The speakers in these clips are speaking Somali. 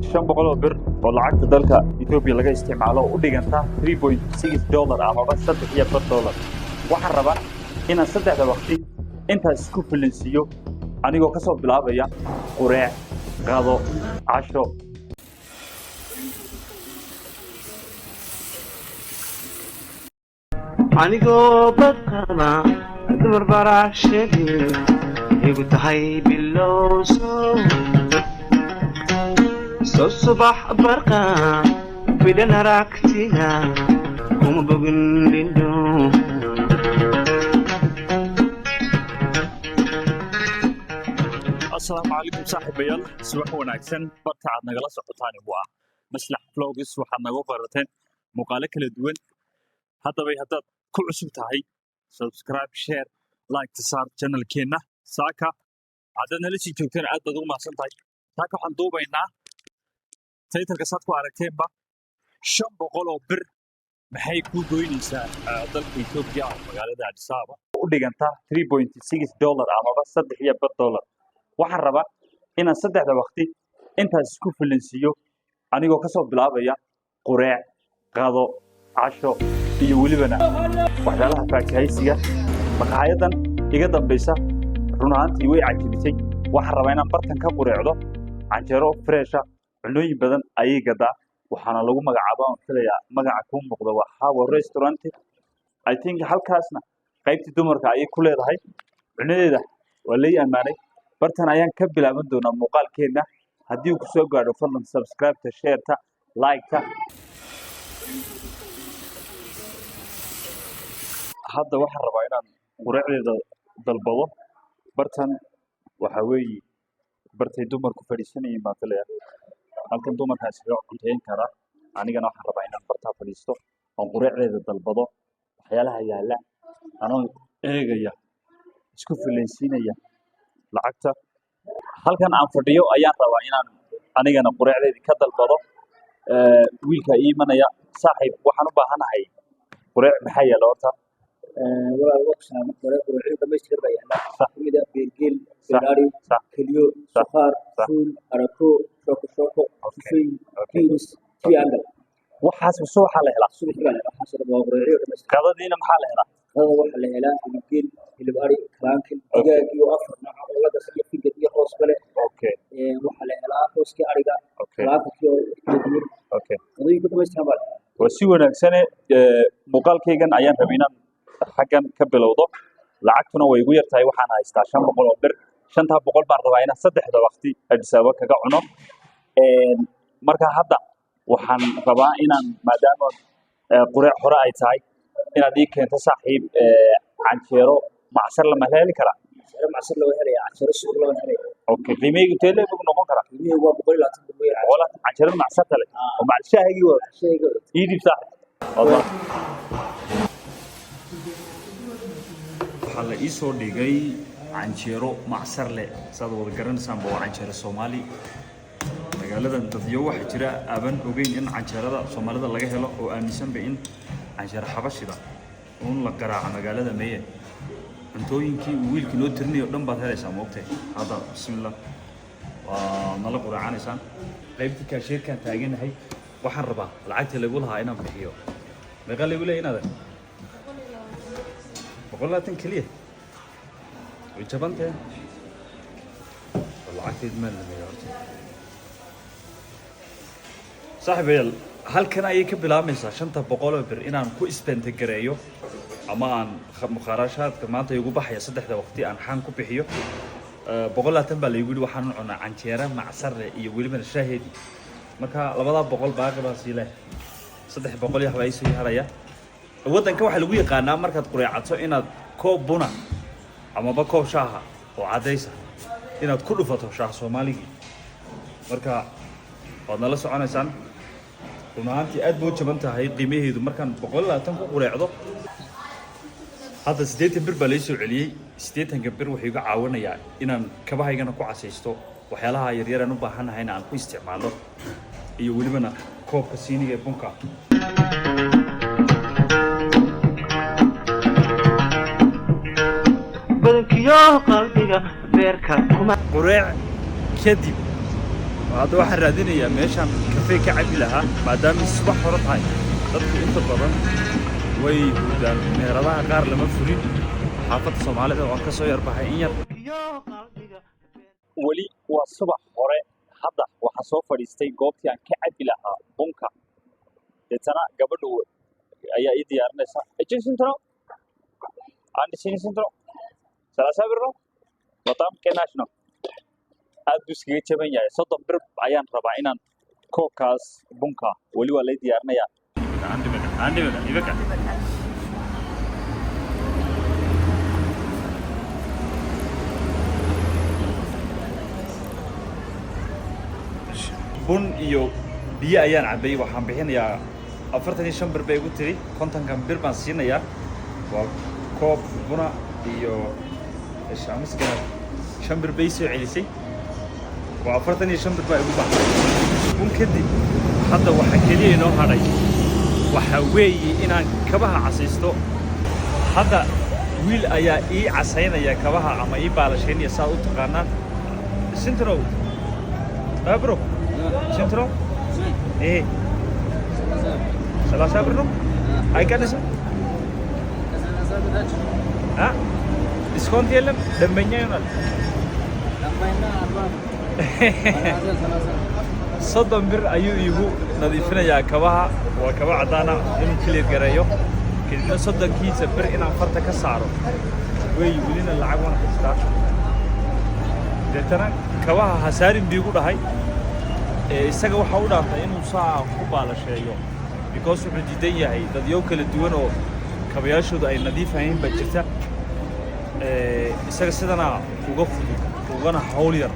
500 oo bir oo lacagta dalka Ethiopia laga isticmaalo oo u dhiganta $3.6 amaba $3.5. Waxaan rabaa inaan saddexda waqti intaas isku filansiiyo, anigoo ka soo bilaabaya qureec, qado, casho. Anigoo badqaba dumar baraashadii igu tahay bilowso soo subax barqa bidan aragtida kuma bogin lindho. Asalaamu calaykum saaxiibayaal, subax wanaagsan. Barta aad nagala socotaan waa Maslax Vlogs. Waxaad naga barateen muuqaalo kala duwan. Haddaba haddaad ku cusub tahay, subscribe, share, like ta saar channelkeenna. Saaka haddaad nala sii joogteen, aad baad ugu mahadsan tahay. Saaka waxaan duubaynaa, titleka saad ku aragteenba, 500 oo bir maxay kuu goynaysaa dalka Ethiopia, magaalada Addis Ababa, u dhiganta $3.6 amaba $3.5. Waxaan rabaa inaan saddexda waqti intaas isku filansiiyo, anigoo ka soo bilaabaya qureec, qado, casho iyo welibana waxyaalaha faakahaysiga. Maqaayadan iga dambaysa run ahaantii way cajibisay. Waxaan rabaa inaan bartan ka qureecdo canjeero fresh ah. Cunooyin badan ayay gadaa, waxaana lagu magacaabaa, aan filayaa magaca kuu muuqda, waa Hawa Restaurant, I think. Halkaasna qaybtii dumarka ayay ku leedahay. Cunadeeda waa lay ammaanay. Bartan ayaan ka bilaaban doonaa muuqaalkeenna. Haddii uu ku soo gaadho, fadlan subscribe-ta, share-ta, like-ta. Hadda waxaan rabaa inaan qureecdeeda dalbado. Bartan waxa weeye bartay dumarku fadhiisanayeen baan filaya. Halkan dumarkaa iskaga cunteyn kara. Anigana waxaan rabaa inaan bartaa fadhiisto oon qureecdeeda dalbado. Waxyaalaha yaalla anoo eegaya, isku filaysiinaya lacagta. Halkan aan fadhiyo ayaan rabaa inaan anigana qureecdeedii ka dalbado. Wiilka ii imanaya. Saaxiib, waxaan u baahanahay qureec. Maxaa yaalla horta? Walaal, waa kusaa. Marka hore qureecyo dhamaystiran baa yaala. Kamid ah beergeel, beeraari, keliyo, suqaar, fuul, arako, shooko shooko, tufayl, beans, triangle. Waxaas mise waxaa la helaa? Subaxii baa la helaa. Waxaas oo dhan waa qureecyo dhamaystiran. Qadadiina maxaa la helaa? Qadada waxaa la helaa hilib geel, hilib ari, kalaankin, digaag iyo afar nooc oo lagas iyo finger iyo roos kale. Waxaa la helaa rooskii ariga, kalaankinkii oo kala duwan. Qadooyinka dhamaystiran baa la helaa. Waa si wanaagsane. Muuqaalkaygan ayaan rabay inaan xaggan ka bilowdo. Lacagtuna way igu yar tahay. Waxaan haystaa 500 oo bir. 500 baan rabaa inaan saddexda waqti Addis Ababa kaga cuno. Marka hadda waxaan rabaa inaan, maadaama qureec hore ay tahay, inaad ii keento saaxiib canjeero macsar. Lama heli karaa? Canjeero macsar loo helaya, canjeero suuq loo helaya. Okay, qiimahaygu intee leeg buu noqon karaa? Qiimihii waa 120 bir weyn. Boqol canjeerada macsarta leh oo macal shaahigii wada? Shayga. Ii dhiib saaxiib. Waad waxaa la ii soo dhigay canjeero macsar leh. Saad wada garanaysaanba, waa canjeero Soomaali. Magaaladan dadyo waxaa jira aaban ogeyn in canjeerada Soomaalida laga helo, oo aaminsanba in canjeero xabashida uun la garaaco magaalada. Meye, cuntooyinkii uu wiilkii noo tirinayo o dhan baad helaysaa, moogtay. Hadda bismillah, waa nala quraacanaysaan. Qaybtii kaashiirkaan taaganahay. Waxaan rabaa lacagtii lagu lahaa inaan bixiyo. Meeqaa lagu leeyahay inaad? 120 keliya? Way jabantahay. Lacagteed maan lameeya horta. Saaxiibayaal, halkan ayay ka bilaabmaysaa 500 oo bir inaan ku isbentagareeyo ama aan mukhaarashaadka maanta igu baxaya saddexda waqti aan xaan ku bixiyo. 120 baa laygu yidhi. Waxaan cunaa canjeera macsarle iyo welibana shaaheedii. Marka 200 baaqi baa sii leh, 300 iyo waxbaa isii haraya. Waddanka waxaa lagu yaqaanaa markaad qureecato inaad koob buna amaba koob shaaha oo caddaysa inaad ku dhufato, shaah Soomaaligii. Marka waad nala soconaysaan. Run ahaantii aad bay u jaban tahay qiimaheedu markaan 120 ku qureecdo. Hadda 80 bir baa lai soo celiyey. 80-ka bir wuxuu iga caawinayaa inaan kabahaygana ku casaysto, waxyaalaha yaryar aan u baahanahayna aan ku isticmaalo, iyo welibana koobka siiniga ee bunka. Badankiyo qalbiga beerka kuma Qureec kadib Hadda waxaan raadinayaa meeshaan kafee ka cabi lahaa, maadaama subax hore tahay. Dadku inta badan way hurdaan, meheradaha qaar lama furin. Xaafadda Soomaalida waan ka soo yarbaxay in yar. Weli waa subax hore. Hadda waxaa soo fadhiistay goobtii aan ka cabi lahaa bunka. Deetana gabadhu ayaa ii diyaarinaysa. Ejin sintro አንድ ሲኒ ስንት ነው? 30 ብር ነው። በጣም ቅናሽ ነው። Aad buu iskaga jaban yahay. 30 bir ayaan rabaa inaan koobkaas bunka. Weli waa lay diyaarinayaa. አንድ በቃ ይበቃል። Bun iyo biyo ayaan cabay. Waxaan bixinayaa 45 bir bay igu tiri. 50-kan bir baan siinayaa. Waa koob buna iyo shamiskana 5 bir bay soo celisay. Waa 45 bir baa igu baxday bun kadib. Hadda waxa keliya inoo hadhay waxa weeye inaan kabaha casaysto. Hadda wiil ayaa ii casaynaya kabaha ama ii baalashaynaya, saad u taqaanaan. ስንት ነው bro? ስንት ነው ይሄ? 30 ብር ነው። አይቀንስም? አ discount የለም። ደንበኛ ይሆናል። 30 bir ayuu iigu nadiifinayaa kabaha. Waa kaba caddaana inuu clear gareeyo, kadibna 30-kiisa bir inaan farta ka saaro wey. Welina lacag waan haystaa. Deetana kabaha ha saarin bii igu dhahay. Ee isaga waxaa u dhaantay inuu saa ku baalasheeyo, because wuxuu diidan yahay dadyow kala duwan oo kabayaashoodu ay nadiif ahayn baa jirta. Ee isaga sidana uga fudud ugana hawl yar.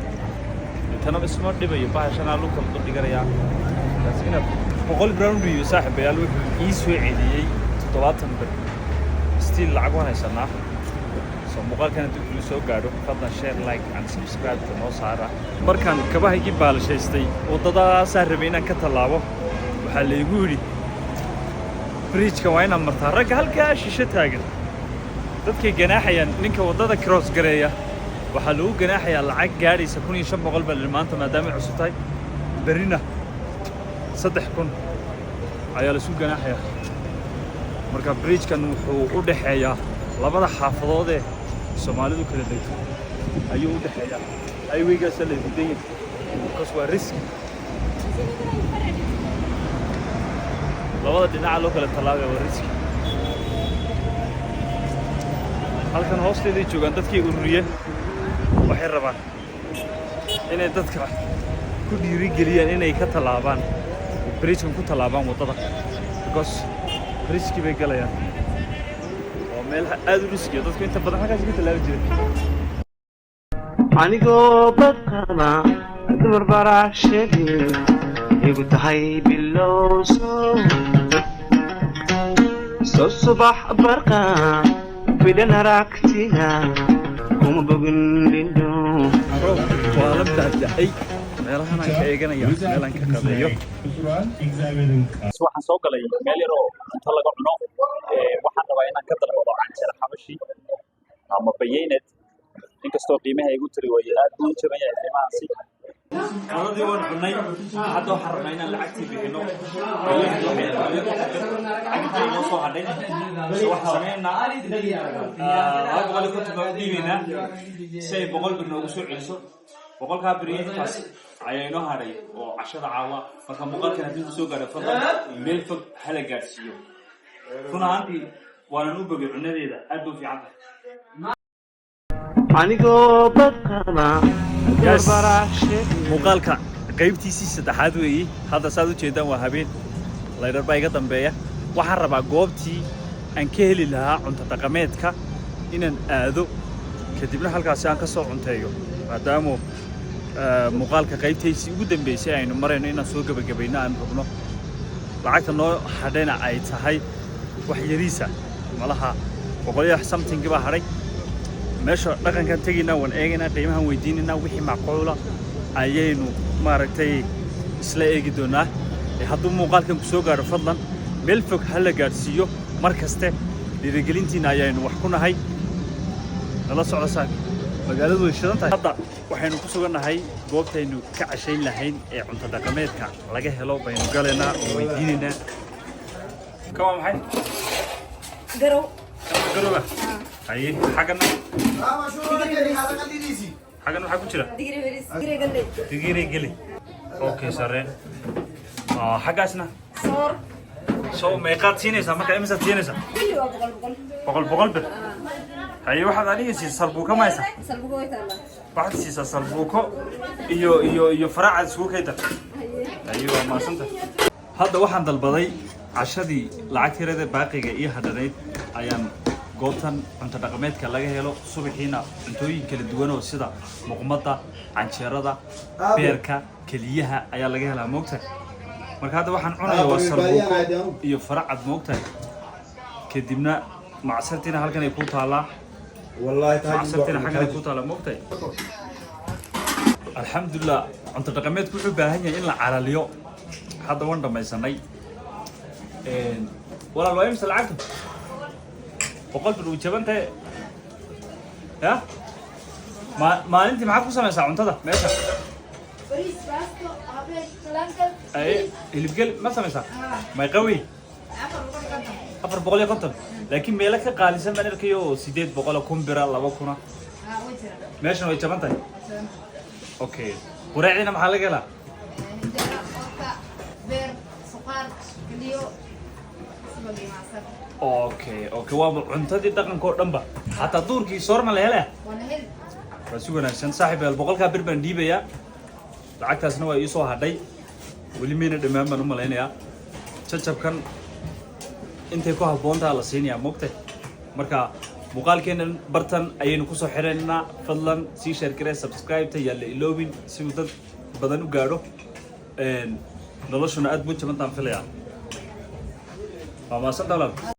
Deetana isma dhibayo, bahashanaa lugta la dhiganayaa. Taas inaad 100 bir u dhiibo. Saaxiibayaal, wuxuu ii soo celiyey 70 bir. Still lacag waan haysanaa. So muuqaalkan haddii kula soo gaadho, fadlan share, like and subscribe ta noo saara. Markaan kabahaygii baalashaystay, waddadaasaa rabay inaan ka tallaabo. Waxaa laygu yidhi bridge-ka waa inaad martaa. Ragga halkaa shisho taagan dadkay ganaaxayaan. Ninka waddada cross gareeya waxaa lagu ganaaxayaa lacag gaadhaysa 1500 baa la maanta, maadaamay cusub tahay. Berrina 3000 ayaa laisku ganaaxayaa. Marka bridge-kan wuxuu u dhexeeyaa labada xaafadood ee Soomaalidu kala degto ayuu u dhexeeyaa. Highway-gaasa la diidan yahay because waa risk. Labada dhinaca loo kala tallaabaya waa risk. Halkan hoosteeday joogaan dadkii ururiye. Waxay rabaan inay dadka ku dhiirigeliyaan inay ka tallaabaan bridge-kan, ku tallaabaan waddada, because risk bay galayaan. Waa meel aad u risk-iya. Dadku inta badan halkaas ka tallaabi jiray. Anigoo badqaba, dumar barashadii igu tahay bilowso soo subax barqa bidhan aragtida kuma bogin lindho. Roob waa la daada'ay. Meelahan aan ka eeganaya meelaan ka qabeeyo. Waxaan soo galay meel yar oo cunto laga cuno. Waxaan rabaa inaan ka dalbado canjeero xabashi ama በየአይነት, inkastoo qiimaha igu tiri way aad buu u jaban yahay qiimahaasi. Qadadii waan cunay. Hadda waxaan rabnaa inaan lacagtii bixino. በየአይነት waxay lacagtii inoo soo hadhay. So waxaan sameynaa 250 baan u dhiibaynaa si ay 100 bir noogu soo celiso. 100-kaa bir iyo intaas ayaa inoo hadhay oo cashada caawa. Marka muuqaalkan haddii ku soo gaadho, fadlan meel fog hala gaadhsiiyo. Run ahaantii waanan u bogay cunadeeda, aad bay u fiican tahay. Anigoo badqaba, dumar Yes. barashadii. Muuqaalka qaybtiisii saddexaad weeyi. Hadda saad u jeedaan waa habeen, laydhar baa iga dambeeya. Waxaan rabaa goobtii aan ka heli lahaa cunto dhaqameedka inaan aado, kadibna halkaasi aan ka soo cunteeyo, maadaamu muuqaalka qaybtiisii ugu dambeysay aynu marayno inaan soo gebagabayno aan rabno. Lacagta noo hadhayna ay tahay wax yariisa, malaha boqolyo something baa hadhay. Meesha dhaqankan tegaynaa, waan eegaynaa, qiimahan weydiinaynaa, wixii macquula ayaynu maaragtay isla eegi doonaa. Hadduu muuqaalkan ku soo gaadho, fadlan meel fog ha la gaadhsiiyo. Mar kaste dhiirigelintiina ayaynu wax ku nahay. Nala socda saaxiib. Magaaladu way shidan tahay. Hadda waxaynu ku sugannahay goobtaynu ka cashayn lahayn ee cunto dhaqameedka laga helo. Baynu galaynaa oo weydiinaynaa. Kan waa maxay? Garow. Garowga. Haye, xaggana, xaggan waxaa ku jira? Digiri bariis, digiri galley. Digiri geli. Okay, sare. Xaggaasna? Soor. Soo meeqaad siinaysaa marka? Imisaad siinaysaa? Kulli waa 100 100. 100 100 bir. Haye, waxaad aniga siisaa salbuuko maysa? Salbuko way taallaa. Waxaad siisaa salbuuko iyo faraacaad isugu kayda. Haye, waa mahadsanta. Hadda waxaan dalbaday cashadii. Lacag tirada baaqiga iyo hadhanayd ayaan goobtan cunto dhaqameedka laga helo. Subaxiina cuntooyin kala duwan oo sida muqmada, canjeerada, beerka, keliyaha ayaa laga helaa, moogtahay. Marka hadda waxaan cunaya waa salbuuko iyo faracad, moogtahay. Kadibna macsartiina halkan ay ku taallaa. والله. Macsartiina xaggan ay ku taallaa, moogtahay. Alxamdulilah, cunto dhaqameedku wuxuu u baahan yahay in la calaliyo. Hadda waan dhammaysanay. Walaal, waa imisa lacagtu? 100 bir, uu jaban tahay. Ya ma maalintii maxaad ku samaysaa cuntada meesha? Bariis, baasto, habeen, kalankal. Ay, hilibgel ma samaysaa? May qawi? 450. 450, laakiin meelo ka qaalisan baan arkayo oo 800 oo kun bira, 2000. Haa, way jiraan. Meeshan way jaban tahay. Okay, quraacdiina maxaa laga helaa? Injera, oodkac, beer, suqaar, keliyo, subag iyo macsar. Okay, waa cuntadii dhaqanka oo dhan ba. Xataa duurkii soorma la helaya? Waa la heli. Waa si wanaagsan, saaxiib yaal. 100-kaa bir baan dhiibayaa. Lacagtaasna waa ii soo hadhay, weli mayna dhammaan baan u malaynayaa. Jajabkan intay ku habboontaa la siinayaa, moogtay. Marka muuqaalkeennan bartan ayaynu kusoo xiraynaa. Fadlan sii share garee, subscribe-ta yaa la iloobin si uu dad badan u gaadho. Noloshuna aad buu jabantaan filayaa. Waa mahadsantahay, walaal.